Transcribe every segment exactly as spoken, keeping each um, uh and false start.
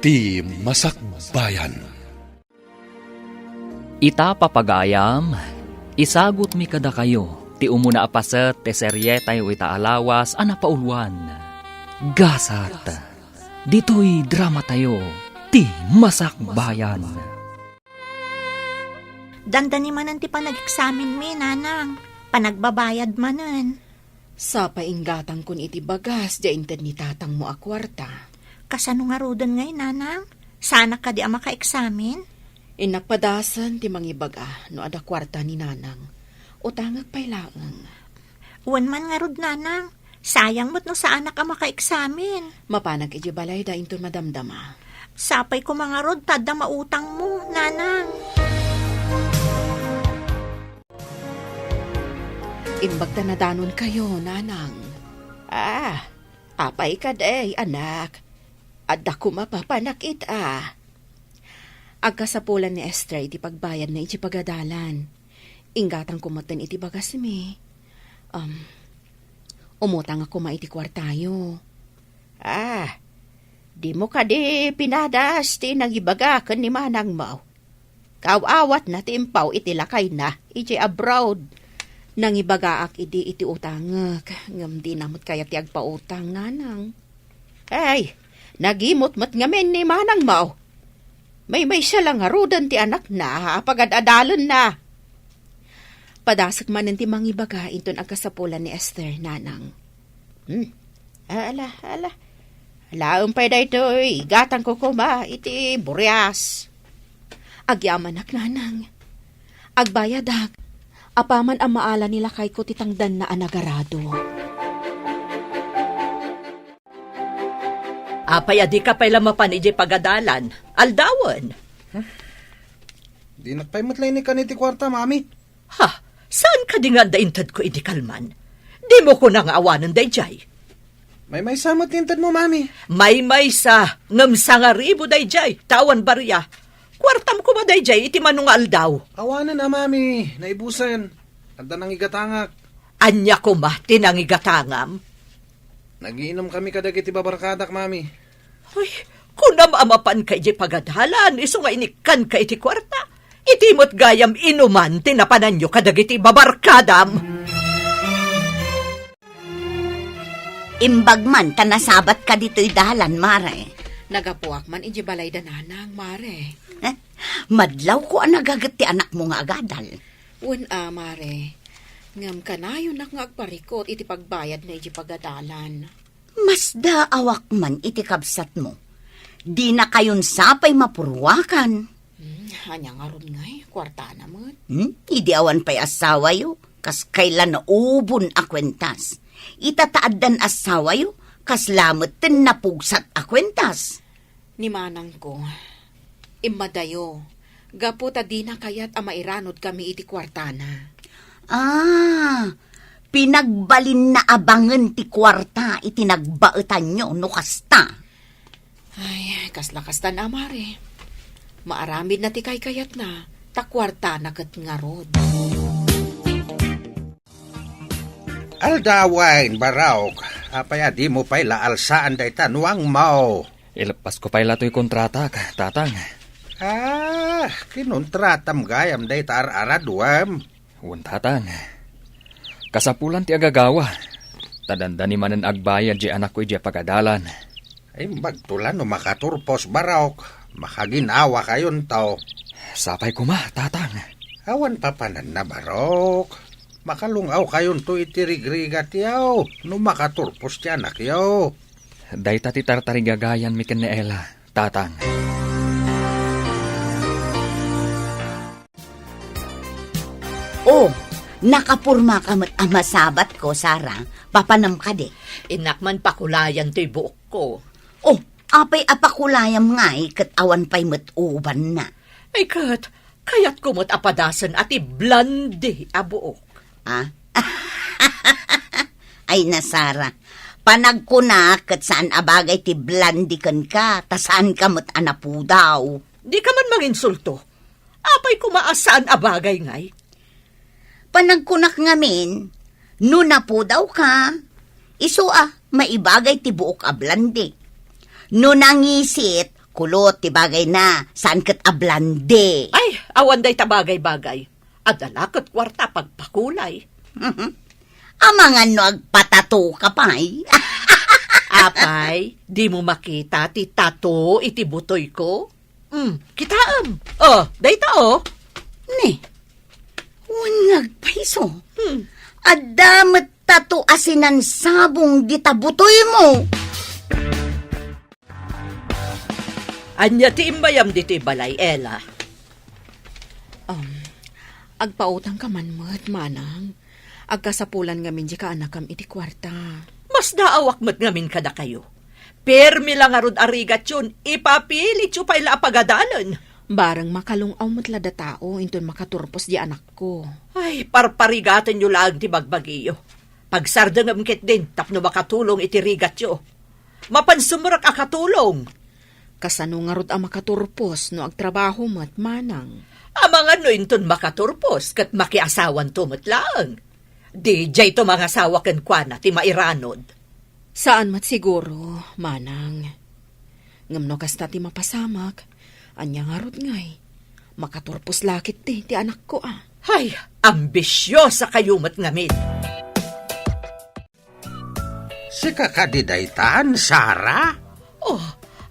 Ti Masakbayan. Ita, papagayam, isagutmi kadakayo ti umuna a paset ti serietayo ita a lawas a napauluan, Gasat. Ditoy dramatayo, Ti Masakbayan. Dandani manen ti panageksaminmi, nanang. Panagbabayad manen. Sapay inggatangkon iti bagas, diay inted ni tatangmo a kuarta. Kasano ngaruden ngay, nanang? Saanak kadi a makaeksamin? Innak padasen ti mangibaga no adda kuarta ni nanang. Utangek pay laeng. Wen man ngarud, nanang. Sayang met no saanak a makaeksamin. Mapanak iti balayda inton madamdama. Sapay koma ngarud ta adda mautangmo, nanang. Imbag ta nadanonkayo, nanang. Ah, apay kadi, anak? Adda koma papanak ita. Agkasapulan ni Esther iti pagbayadna iti pagadalan. Inggatangko metten iti bagasmi. Um, umutangak koma iti kuartayo. Ah, dimo kadi pinadas ti nangibaga ken ni manangmo? Kaaw-awatna ti impaw iti lakayna iti abroad. Nangibagaak idi iti utangek, ngem dina met kayat ti agpautang, nanang. Ay, nagimot met ngamin ni manangmo. Maymaysa la ngaruden ti anakna a pagad-adalenna. Padasek manen ti mangibaga inton agkasapulan ni Esther, nanang. Hmm. Ala, ala. Alaem pay daytoy, igatangko koma iti burias. Agyamanak, nanang. Agbayadak. Apaman a maala ni lakayko ti tangdanna a nagarado. Apay a dika pay la mapan idiay pagadalan? Aldawen. Dinak pay met la inikkan iti kuarta, Mami. Ha? Saan kadi nga adda intedko idi kalman? Dimo kuna nga awanen daydiay. Maymaysa met ti intedmo, Mami. Maymaysa, ngem sangaribu daydiay, ta awan baria. Kuartam koma daydiay iti mano nga aldaw. Awanen a, Mami, naibusen. Adda nangigatangak. Ania koma ti nangigatangam? Nagiinumkami kadagiti babarkadak, Mami. Ay, kunam a mapanka idiay pagadalan, isu nga inikkanka iti kuarta. Iti met gayam inuman ti napananyo kadagiti babarkadam. Imbag man ta nasabatka ditoy dalan, Mare. Nagapuak man idiay balayda nanang, Mare. Eh, madlawko a nagaget ti anakmo nga agadal. Wen a, Mare. Ngem kanayonak nga agparikut iti pagbayadna iti pagadalan. Masdaawak man iti kabsatmo. Dinakayon sapay mapurwakan. Hmm, ania ngarud ngay? Kuartana met. Hmm? Idi awan pay assawayo, kas kayla naubon a kuentas. Ita ta addan assawayo, kasla metten napugsat a kuentas. Ni manangko, immadayo, gapu ta dina kayat a mairanudkami iti kuartana. Ah, pinagbalinna a bangen ti kuarta iti nagbaetanyo no kasta. Ay, kasla kastan a, Mare. Maaramidna ti kaykayatna, ta kuartana ket ngarud. Aldawen, Barok. Apay a dimo pay la alsaan dayta nuangmo? Ileppasko pay la toy kontratak, Tatang. Ah, kinontratam gayam dayta ar-araduem? Wen, Tatang. Kasapulan ti agagawa, ta dandani manen agbayad diay anakko idiay pagadalan. Imbagto la no makaturpos, Barok. Makaginawakayonto. Sapay koma, Tatang. Awan papananna, Barok. Makalung-awkayonto iti rigrigat, yaw, no makaturpos ti anakyo. Dayta ti tartarigagayanmi ken ni Ella, Tatang. Oh, nakapurmaka met a masabatko, Sara. Papanam kadi? Innak man pakulayan toy buokko. Oh, apay a pakulayam ngay ket awan pay met ubanna? Ay ket, kayatko met a padasen a ti blonde a buok. Ah? Ay, na, Sara, panagkunak ket saan a bagay ti blonde kenka, ta saanka met a napudaw. Dika man manginsulto. Apay koma a saan a bagay ngay? Panagkunak ngamin, no napudawka, isu a maibagay ti buok a blonde. No nangisit, Kulot ti bagayna, saan ket a blonde. Ay, awan dayta bagay-bagay. Adda la ket kuarta pagpakulay. Amangan no agpatato ka pay. Apay, dimo makita ti tato iti butoyko? Hmm, kitaem. Oh, dayta, oh. Ni, wen nga agpayso. Hmm. Adda met tato a sinansabong dita butoymo. Ania ti immayam ditoy balay, Ella? Um, agpautangka man met, manang. Agkasapulan ngamin di kaanakam iti kuarta. Masdaawak met ngamin kadakayo. Permi la ngarud a rigatyon, ipapilityo pay la a pagadalen. Bareng makalung-aw met la datao inton makaturpos di anakko. Ay, parparigatenyo laeng ti bagbagiyo. Pagsardengem ketdin tapno makatulong iti rigatyo. Mapan sumrek a katulong. Kasano ngarud a makaturpos no agtrabaho met, manang? Amangan no inton makaturpos ket makiasawanto met laeng. Di diayto mangasawa kenkuana ti mairanod. Saan met siguro, manang. Ngem no kasta ti mapasamak, ania ngarud ngay? Makaturpos la ketdi ti anakko a. Hay, ambisiosa kayo met ngamin. Sika kadi daytan, Sara? Oh,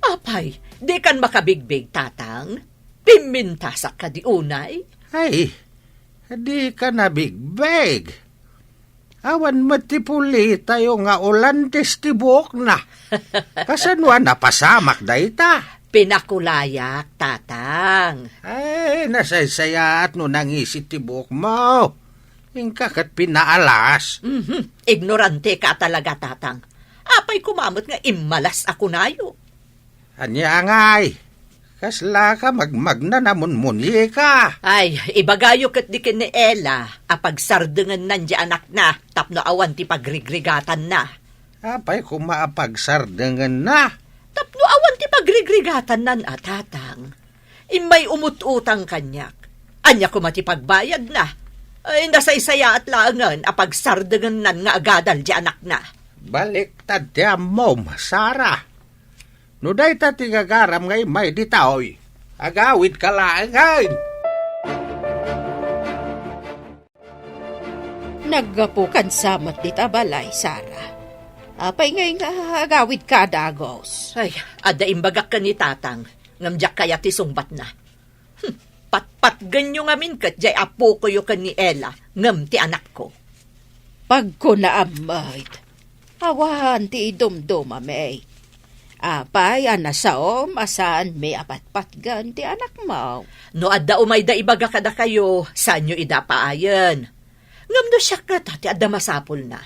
apay, dikan makabigbig, tatang? Pimmintasak kadi unay? Ay, dika nabigbig. Awan met ti pulitayo nga Olandes ti buokna. Kasano a napasamak dayta? Pinakulayak, tatang. Ay, nasaysayaat no nangisit ti buokmo. Inka ket pinaalas. Mhm. Ignorante ka talaga, tatang. Apay koma met nga immalas a kunayo? Ania ngay? Kasla ka magmagna a munmunyika? Ay, ibagayo ketdi ken ni Ella a pagsardengennan di anakna tapno awan ti pagrigrigatanna. Apay koma a pagsardengenna? Tapno awan ti pagrigrigatannan a, tatang. Immay umut-utang kaniak. Ania koma ti pagbayadna? Ay, nasaysayaat laengen a pagsardengennan nga agadal di anakna. Baliktad ti ammom, Sara. No dayta ti gagaram nga immay ditoy, agawidka laengen. Naggapu kansa met dita balay, Sara. Apay ngay nga agawidka a dagus? Ay, adda imbagak ken ni tatang, ngem diak kayat ti sungbatna. Hmm, patpatgenyo ngamin ket diay apokoyo ken ni Ella, ngem ti anakko. Pagkunaam met, awan ti idumdumami. Apay a nasaom a saanmi a patpatgen ti anakmo? No adda umayda ibaga kadakayo, saanyo ida paayen. Ngem no siak ngata ti adda masapulna,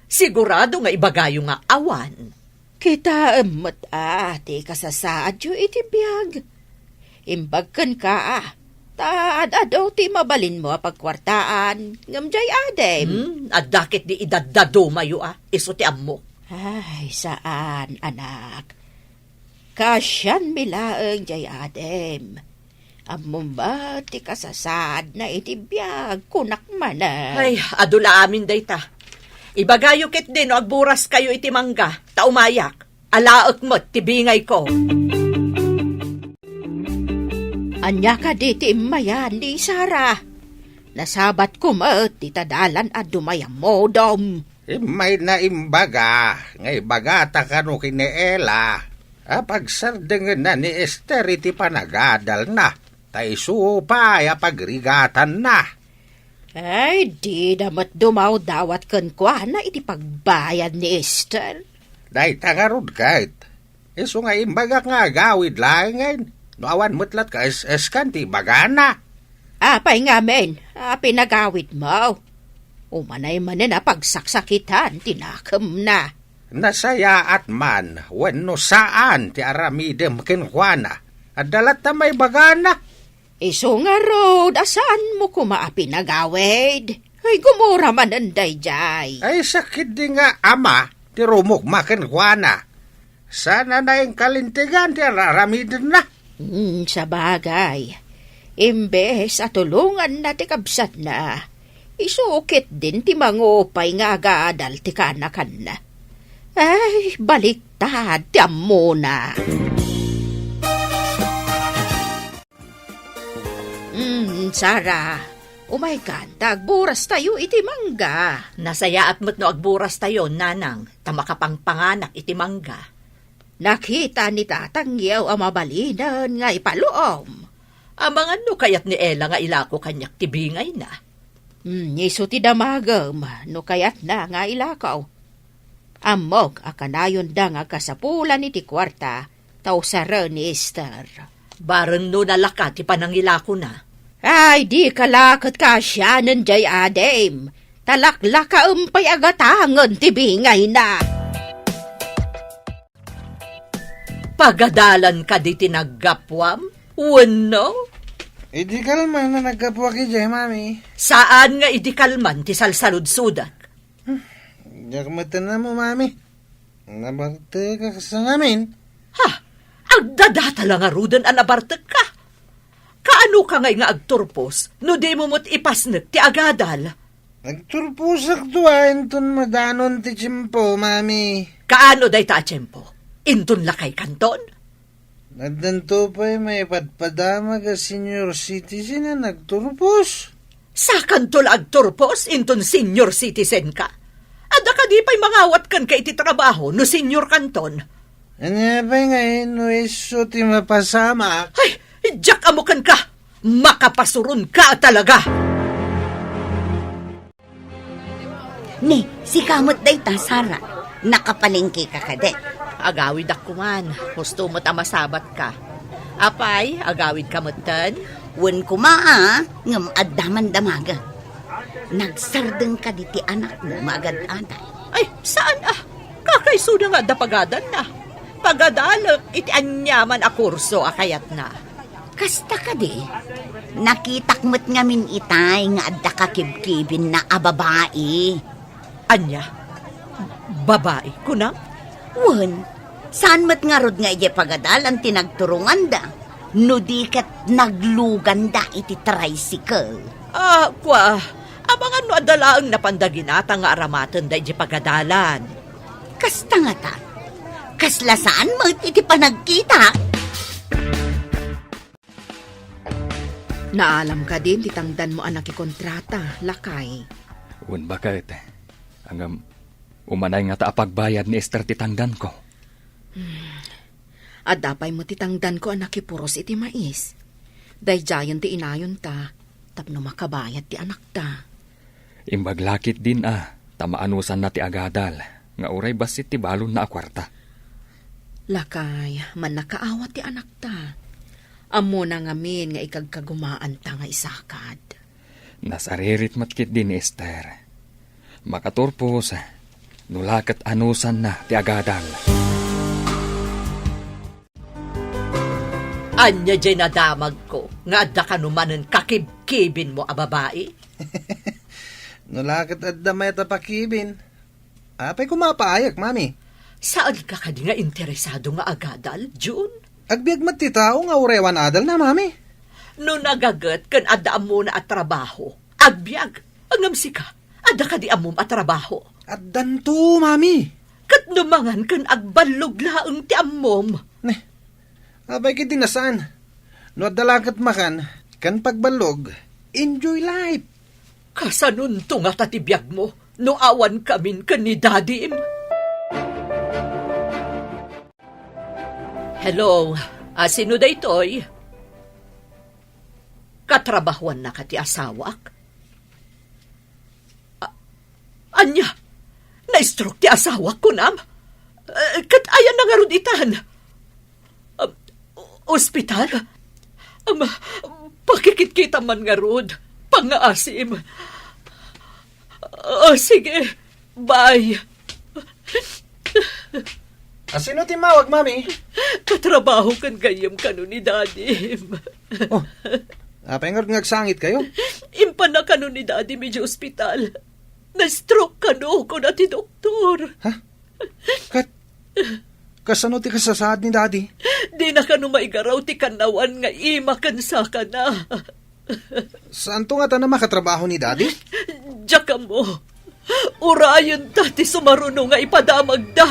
sigurado nga ibagayo nga awan. Kitaem met a ti kasasaadyo iti biag. Imbag kenka a, ta ad-adu ti mabalinmo a pagkuartaan, ngem diay adim. Hmm, adda ketdi idaddadumayo a, isu ti ammok. Ay, saan, anak. Kaasianmi laeng diay adim. Ammom met ti kasasaadna iti biag, kunak manen. Ay, adu la amin dayta. Ibagayo ketdi no agburas kayo iti mangga, ta umayak. Alaek met ti bingayko. Ania kadi ti immayan ni Sara? Nasabatko met dita dalan a dumayammodom. Immayna imbaga nga ibagata kano ken ni Ella a pagsardengenna ni Ester iti panagadalna, ta isu pay a pagrigatanna. Ay, dida met dumawdawat kenkuana iti pagbayad ni Ester. Dayta ngarud ket, isu nga imbagak nga agawid laengen, no awan met lattan kaes-eskan ti ibagana. Apay ngamin a pinagawidmo? Umanay manen a pagsaksakitan ti nakemna. Nasayaat man wenno saan ti aramidem kenkuana, adda latta maibagana. Isu ngarud a saanmo koma a pinagawid. Ay, gumura manen daydiay. Ay, sakit di nga ama ti rumukma kenkuana. Sana na inkalintegan ti ar-aramidenna. Hmm, sabagay. Imbes a tulonganna ti kabsatna, isu ketdin ti mangupay nga agadal ti kaanakanna. Ay, baliktad ti ammona. Hmm, Sara, umaykan ta agburas tayo iti mangga. Nasayaat met no agburas tayo, nanang, ta makapangpanganak iti mangga. Nakita ni tatangyo a mabalinen nga ipaluom. Amangan no kayat ni Ella nga ilako kaniak ti bingayna. Hmm, isu ti damagem no kayatna nga ilako. Ammok a kanayonda nga agkasapulan iti kuarta ta usaren ni Esther. Bareng no nalaka ti panangilakona. Ay, dika la ket kaasianen jay adim. Ta laklakaem pay a gatangen ti bingayna. Pagadalan kadi ti naggapuam? Wenno? Idi kalman a naggapuak idiay, Mami. Saan nga idi kalman ti salsaludsodak? Hmm, diak met ammo, Mami. Nabartekak sa ngamin. Ha? Agdadata la ngaruden a nabartekka? Kaano ka ngay nga agturpos no dimo met ipasnek ti agadal? Agturposak to a inton madanon ti tiempo, Mami. Kaano dayta a tiempo? Inton lakay kanton? Addanto pay maipadpadamag a senior citizen a nagturpos. Sakanto la agturpos inton senior citizen ka? Adda kadi pay mangawat kenka iti trabaho no senior kanton? Ania pay ngay no isu ti mapasamak? Ay, diak ammo kenka! Makapasuron ka talaga! Ni, sika met dayta, Sara. Nakapalengke ka kadi? Agawidak kuman. Husto met a masabat ka. Apay, agawid ka metten? Wen kuma, a, ngem adda man damagen. Nagsardeng kadi ti anakmo nga agad-adal? Ay, saan a? Kakaisuna nga adda pagadanna. Pagadalek iti aniaman a kurso a kayatna. Kasta kadi, nakitak met ngamin itay nga adda kakibkibinna a babai. Ania? Babai, kunam? Wen, saan met ngarud nga idiay pagadalan ti nagturonganda, no di ket nagluganda iti tricycle. Ah, kua, amangan no adda laeng napanda ginatang nga aramatenda idiay pagadalan. Kasta ngata, kasla saan met iti panagkita? Naalam kadin ti tangdanmo a nakikontrata, lakay? Wen baket. Ngem, umanay ngata a pagbayad ni Esther ti tangdanko. Hmm. Adda pay met ti tangdanko a nakipuros iti mais. Daydiayen ti inayonta tapno makabayad ti anakta. Imbag la ketdin a, ta maanusanna ti agadal, nga uray bassit ti balonna a kuarta. Lakay, mannakaawat ti anakta. Ammona ngamin nga ikagkagumaanta nga isakad. Nasaririt met ketdi ni Esther. Makaturpos, no la ket anusanna ti agadal. Ania diay nadamagko nga adda kano manen kakibkibinmo a babai? No la ket adda mayat a pakibin, apay koma a paayek, Mami? Saanka kadi nga interesado nga agadal, Jun? Agbiag met ti tao nga uray awan adalna, Mami. No nagaget ken adda ammona a trabaho, agbiag. Ngem sika, adda kadi ammom a trabaho? Addanto, Mami. Ket no mangan ken agballog laeng ti ammom? Ne, apay ketdi a saan? No adda la ket makan ken pagballog, enjoy life. Kasanonto ngata ti biagmo no awan kamin ken ni Dadim? Hello, a, sino daytoy? Katrabahuannaka ti asawak? A-, ania? Na-stroke ti asawak, kunam? Eh, ket ayanna ngarud itan? Um, ospital? Um, pakikitkitam man ngarud. Pangngaasim. Ah, sige. Bye. A, sino ti immawag, Mami? Katrabaho ken gayyem kano ni Dadim. Oh, apay ngarud nga agsangitkayo? Impanna kano ni Dadim idiay ospital. Na-stroke kano, kuna ti doktor. Ha? Ket, kasano ti kasasaad ni Dadi? Dina kano maigaraw ti kannawan nga ima ken sakana. Saanto ngata a makatrabaho ni Dadi? Diak ammo. Urayenta ti sumaruno nga ipadamagda.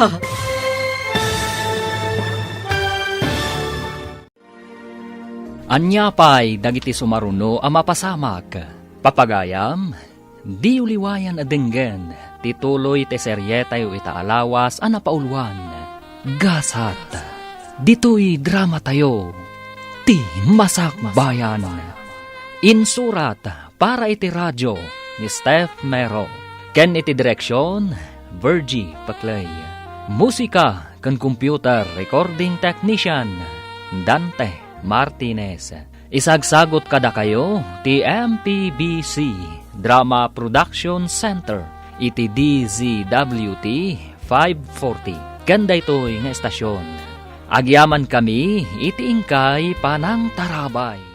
Ania pay dagiti sumaruno a mapasamak? Papagayam, diyo liwayan a denggen ti tuloy ti serietayo ita a lawas a napauluan, Gasat. Ditoy dramatayo, Ti Masakbayan. Insurat para iti radio ni Steph Mero, ken iti direksion, Virgie Paclay. Musika ken computer recording technician, Dante Martinez. Isagsagot kadakayo ti M P B C Drama Production Center iti D Z W T five forty. Ken daytoy nga estasyon, agyamankami iti inkay panangtarabay.